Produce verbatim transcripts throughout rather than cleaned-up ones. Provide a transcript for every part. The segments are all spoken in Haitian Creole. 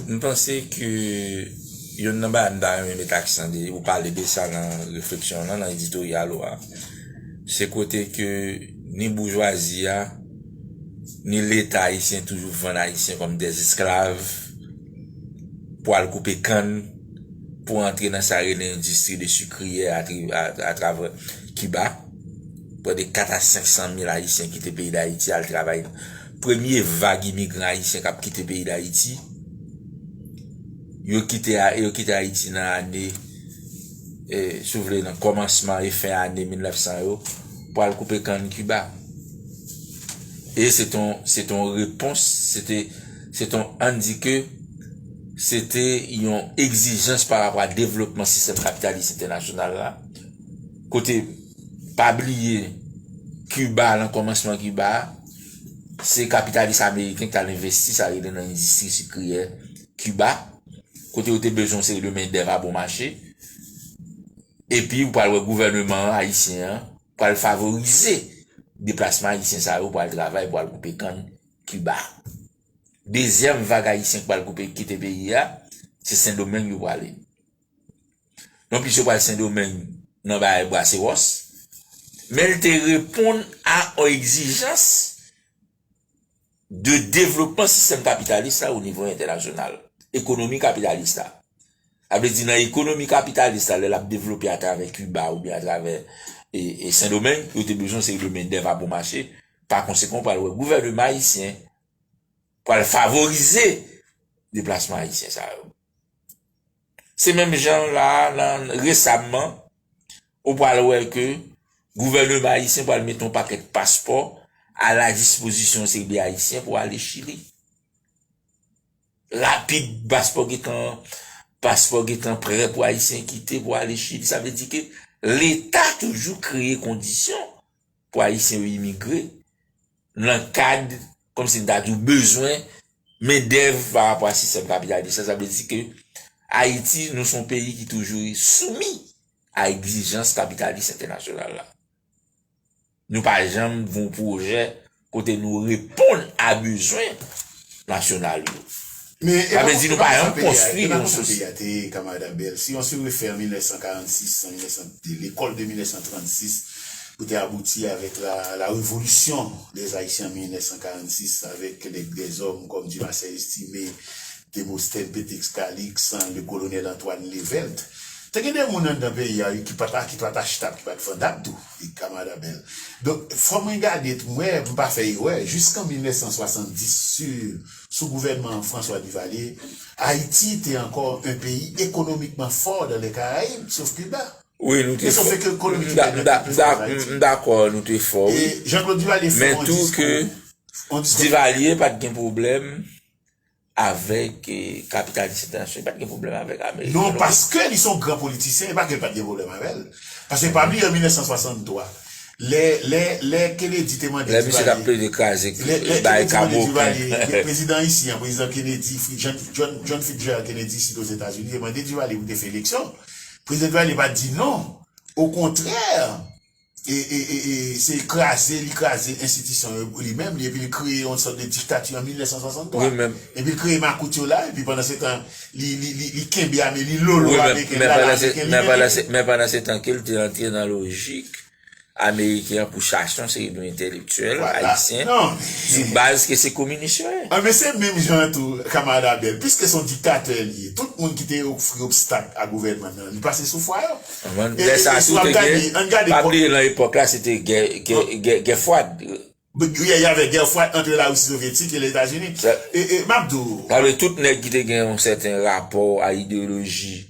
M panse ke yonn nan bagay m ta renmen met aksan de, ou pale de sa nan refleksyon w lan, nan editoryal ou a, se kote ke ni boujwazi a, ni Leta ayisyen toujou vann Ayisyen kòm dèzesklav pou al koupe kann, pou antre nan sa rele endistri de sikriyè atri-, a, atravè Kiba. Prè de kat a senk san mil Ayisyen kite peyi Dayiti al travay. Premye vag imigran ayisyen k ap kite peyi Dayiti, yo kite a, yo kite Ayiti nan ane, e, si w vle, nan kòmansman e fen ane mil nèf san yo, pou al koupe kann Kiba. E se t on, se t on repons, se te, se t on, ann di ke se te yon egzijans pa rapò a devlopman sistèm kapitalis entènasyonal la. Kote, pa bliye, Kiba, nan kòmansman Kiba a, se kapitalis ameriken ki t al envesti, sa rele nan endistri sikriyè Kiba, kote yo te bezwen yon seri de mendèv a bon mache. Epi, ou pral wè gouvèneman ayisyen an pral favorize deplasman ayisyen sa yo pou al travay, pou al koupe kann Kiba. Dezyèm vag ayisyen ki pral koupe, kite peyi a, se Sendomeng yo prale. Nonplis yo pral Sendomeng nan bagay brasewòs, men l te reponn a yon egzijans de devlopman sistèm kapitalis la o nivo entènasyonal, ekonomi kapitalis la. Sa vle di, nan ekonomi kapitalis la, lè l ap devlope atravè Kiba oubyen atravè, e, e Sendomeng, yo te bezwen yon seri de mendèv a bon mache. Pa konsekan, w pral wè gouvèneman ayisyen pral favorize deplasman ayisyen sa yo. Se menm jan la, nan, resamman, ou pral wè ke gouvèneman ayisyen pral mete yon pakèt paspò a la dispozisyon seri de Ayisyen pou ale Chili. Rapid, paspò gentan, paspò gentan prè pou Ayisyen kite pou ale Chili. Sa vle di ke Leta toujou kreye kondisyon pou Ayisyen yo imigre nan kad, kòmsi m ta di w, bezwen mendèv pa rapò a sistèm kapitalis la. Sa vle di ke Ayiti, nou se yon peyi ki toujou soumi a egzijans kapitalis entènasyonal la. Nou pa janm gen yon pwojè kote nou reponn a bezwen nasyonal yo. Men sa vle di nou pa janm konstwi yon sosyete. Peyi a te, kamarad Abel, si on se refè an mil nèf san karannsis, an mil nèf san, lekòl de mil nèf san trannsis, pou te abouti avèk la, la révolution des Haïtiens en mille neuf cent quarante-six, avec les, des hommes comme Dumarsais Estimé, Démosthène Pétex Calixte, le colonel Antoine Levelt. Te gen de moun anndan peyi a, wi, ki pa t, ki pa t achtap, ki pa t vandab tou, e kamarad Abel. Donk, fò mwen gade, m wè, m pa fè erè, jiskan mil nèf san swasanndis, sou, sou gouvènman François Duvalier, Ayiti te ankò un pays économiquement fort dans les Caraïbes, sauf Cuba. Wi, nou te fò. M dakò, nou te fò, wi. Men tou ke Divalye pa t gen pwoblèm avèk, eh, kapitalis entènasyonal, li pa t gen pwoblèm avèk Ameriken non plis. Non, paske li se yon gran politisyen, e pa ke l pa t gen pwoblèm avè l. Paske pa bliye an mil nèf san swasanntwa, lè, lè, lè Kennedy te mande Divalye, lè misye t ap plede kraze, bay kabo, prezidan ayisyen an, prezidan Kennedy, John, John, John Fitzgerald Kennedy isit Ozetazini, te mande Divalye pou te fè eleksyon. Prezidan Duvalier pa t di non. Okontrè, e, e, e, e, se kraze, li kraze enstitisyon yo li menm, li, epi li kreye yon sòt de diktati an mil nèf san swasanntwa. Wi, men. Epi li kreye makout yo la, epi pandan se tan, li, li, li, li kenbe ame, li lolo ameriken, li lala ameriken, li mete. Men pandan se, men pandan se tan ke l te antre nan lojik ameriken an pou chache yon seri de entèlektyèl ayisyen sou baz ke se kominis yo ye. Ah, men se menm jan an tou, kamarad Abel. Piske se yon diktatè li ye, tout moun ki te ofri obstak a gouvènman nan, li pase sou fwa yo. Lè sa tou te gen, pa bliye nan epòk la, se te gè, gè, gè, gè fwad. Wi, y avè gè fwad ant Larisi Sovyetik e Lèzetazini. E, e, m ap di w. Sa vle tout nèg ki te gen yon sèten rapò a ideyoloji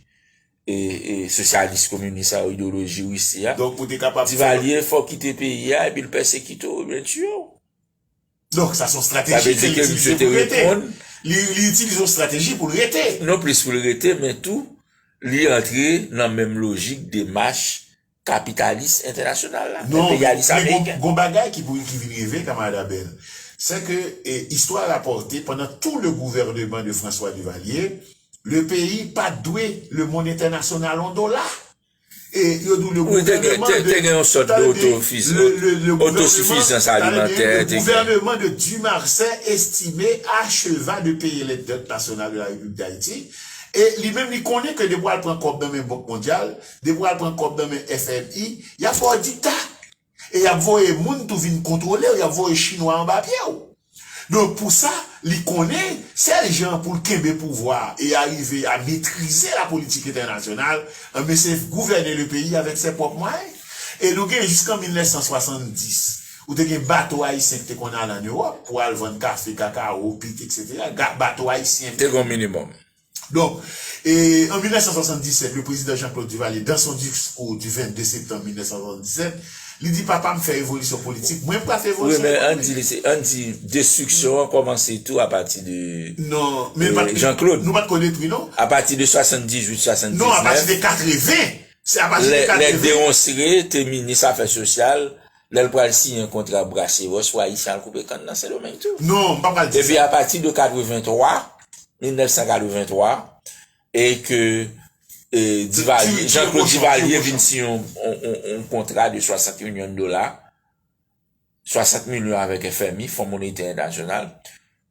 e, e sosyalis, kominis, a ideyoloji Risi a. Donk, pou te kapab fè. Divalye fò kite peyi a, epi l pèsekite w, ebyen tiye w. Donk, sa se yon estrateji ke l itilize pou l rete. Li, li itilize yon estrateji pou l rete. Non plis pou l rete, men tou, li antre nan menm lojik demach kapitalis entènasyonal la, enperyalis ameriken. Non, men gon, gon bagay ki pou, ki vin rive, kamarad Abel, c'est que, eh, histoire rapporte, pendant tout le gouvernement de François Duvalier, le pays pa t dwe lemonn entènasyonal yon dola. Et yo di le gouvernement de, te gen yon sòt de otosifizans alimantè, le gouvernement de Dumarsais estimé acheva de payer les dettes nationales de la République d'Haïti. E li menm li konnen ke depi w al pran kòb nan men Bank Mondyal, depi w al pran kòb nan men F M I, y ap ba w dikta. E y ap voye moun tou vin kontwole w, y ap voye chinwa anba pye w. Donk pou sa, li konnen sèl jan pou l kenbe pouvwa e arive a metrize la politik entènasyonal, enben se gouvène le peyi avèk ses propres moyens. E nou gen jiskan mil nèf san swasanndis, ou te gen bato ayisyen ki te konn al ann Ewòp pou al vann kafe, kakawo, pit, et cetera. Ga-, bato ayisyen. Te gen yon minimòm. Donk, e, an mil nèf san swasanndisèt, le président Jean-Claude Duvalier, dans son discours du vingt-deux septembre mille neuf cent soixante-dix-sept, li di, papa m fè revolisyon politik, mwen m pral fè revolisyon ekonomik. Wi, men ann di, ann di destriksyon an kòmanse tou apati de Jean-Claude. Non, men nou pa t ko detwi, non? Apati de swasanndizwit, swasanndizèf. Non, apati de katreven. Se apati de katreven. Lè, lè Deronceray te minis afè sosyal, lè l pral siyen kontra Brasewòs pou Ayisyen al koupe kann nan Sendomeng tou. Non, m pa pral di sa. Epi apati de katreventwa, mil nèf san katreventwa, e ke, e, Duvalier, Jean-Claude Duvalier vin siyen yon, yon, yon, yon kontra de swasant milyon dola, swasant milyon avèk F M I, Fon Monetè Entènasyonal,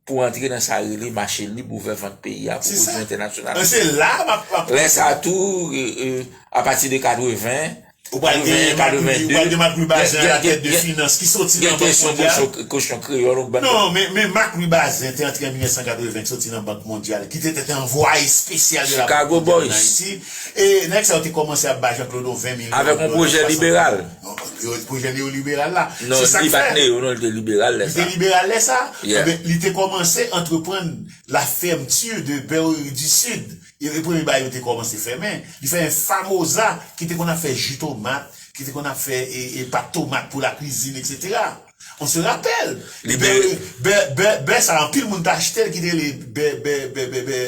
pou antre nan sa rele mache lib ouvè vant peyi a pou pwodui entènasyonal. Se la m ap, m ap Lè sa tou, e, e, apati de katreven, ou pral gen Marc Louis, ou pral gen Marc Louis Bazin alatèt de finans ki soti nan Bank Mondyal. Gen kesyon kosyon, kosyon kreyòl, ou ban. Non, men, men Marc Louis Bazin te antre an mil nèf san katreven, ki soti nan Bank Mondyal, ki te, te anvwaye espesyal de la Bank Mondyal an Ayiti. E nèg sa yo te kòmanse ap ba Jean-Claude yon ven milyon dola, swasant milyon. Avèk yon pwojè liberal. Non, yo, pwojè neyoliberal la. Non, li pa t neo, non, li te liberal lè sa. Li te liberal lè sa. Yeah. Enben, li te kòmanse antreprann la fermeture de Beurrerie du Sud. E, e premye bagay yo te kòmanse fèmen. Li fè Famosa, ki te konn ap fè ji tomat, ki te konn ap fè, e, e, pat tomat pou la cuisine, et cetera. On se rappelle. Bè, bè, bè, bè sa, anpil moun t achte l, ki te rele bè, bè, bè, bè, bè,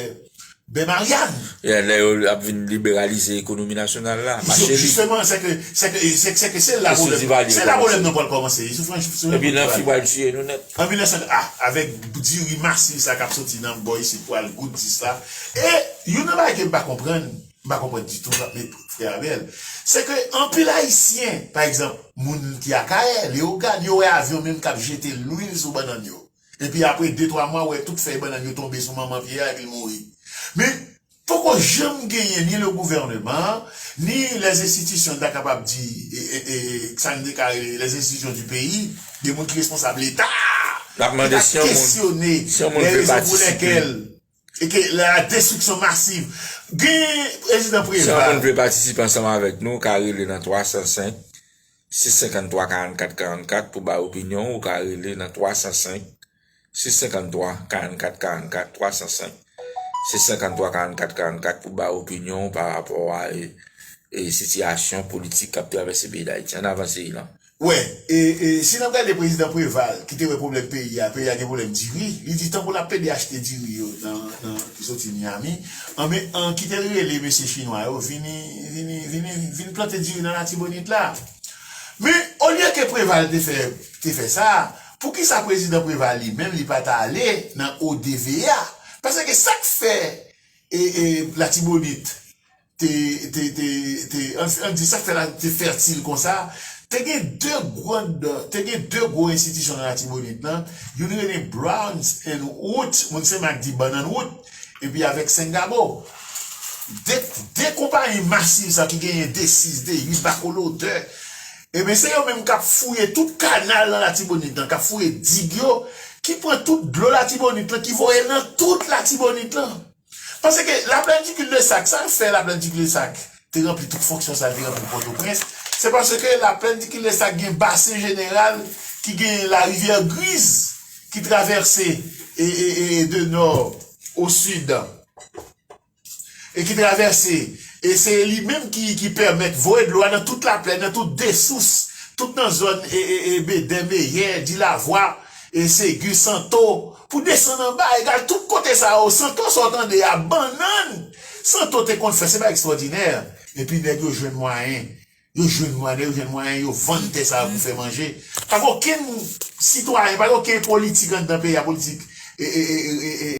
bè Mariane. Yeah, lè yo ap vin liberalize ekonomi nasyonal la, mache lib. Jisteman, se ke, se ke, se, se ke se la pwoblèm, se la pwoblèm nan pral kòmanse. Sou Fran-, sou Fran-, epi lanfi pral tiye nou nèt. An mil nèf san, a, avèk diri masiv sa k ap soti nan bò isit pou al goud dis la. E youn nan bagay ke m pa konprann, m pa konprann ditou, m ap met frè Abel. Se ke anpil Ayisyen, pa egzanp, moun ki Akayè, Leyogàn, yo wè avyon menm k ap jete lwil sou bannann yo. Epi apre de, twa mwa, wè tout fèy bannann yo tonbe sou manman pye a, epi l mouri. Men, poko janm genyen ni le gouvernement, ni les institutions, n ta kapab di, e, e, e, sa n te ka rele les institutions du pays, de moun ki responsab Leta, ki ta kesyone les raisons pour lesquelles, e ke la destruction massive. Gen prezidan Preval. Si yon moun vle patisipe ansanm avèk nou, ka rele nan twa san senk, sis senkannntwa, karannkat, karannkat pou bay opinyon, ou ka rele nan twa san senk, sis senkannntwa, karannkat, karannkat, twa san senk, sis senkannntwa, karannkat, karannkat pou bay opinyon pa rapò a, e, e, sitiyasyon politik k ap travèse peyi Dayiti. Ann avanse, Ilan. Wè, e, e, si n ap gade prezidan Preval, ki te wè pwoblèm peyi a, peyi a gen pwoblèm diri, li di tankou l ap plede achte diri yo nan, nan, ki soti Miami, anben, an, kite l rele mesye chinwa yo, vini, vini, vini, vin plante diri nan Latibonit la. Men, olye ke Preval te fè, te fè sa, poukisa prezidan Preval li menm, li pa t ale nan O D V A? Paske sa k fè, e, e, Latibonit te, te, te, te, an, an di sa k fè la te fètil konsa, te gen de grand, te gen de gwo enstitisyon nan Latibonit lan, youn rele Brown and Root, moun Senmak di Bannann Wood, epi avèk Sengabo. De, de konpayi masiv sa ki genyen de sis, de uit, Bacolodè. Ebyen, se yo menm k ap fouye tout kanal nan Latibonit lan, k ap fouye dig yo, ki pran tout dlo Latibonit lan, ki voye l nan tout Latibonit lan. Paske la plaine du cul-de-sac, sa k fè la plaine du cul-de-sac te ranpli tout fonksyon sa l te ranpli Pòtoprens, se paske la plaine du cul-de-sac gen basen jeneral ki gen la rivière Grise ki travèse e, e, e, e de nò o sid. E ki travèse, e se li menm ki, ki pèmèt voye dlo a nan tout laplèn, nan tout de sous, tout nan zòn, e, e, e, Beden, Meyè, Dilavwa, e Segi, Santo, pou desann anba, egal tout kote sa yo, Santo, sa w tande a, Bannann, Santo te konn fè, se pa ekstwòdinè, epi nèg yo jwenn mwayen, yo jwenn mwayen, yo jwenn mwayen, yo vann tè sa yo pou fè manje. Pa gen okenn sitwayen, pa gen okenn politik anndan peyi a, politik, e, e,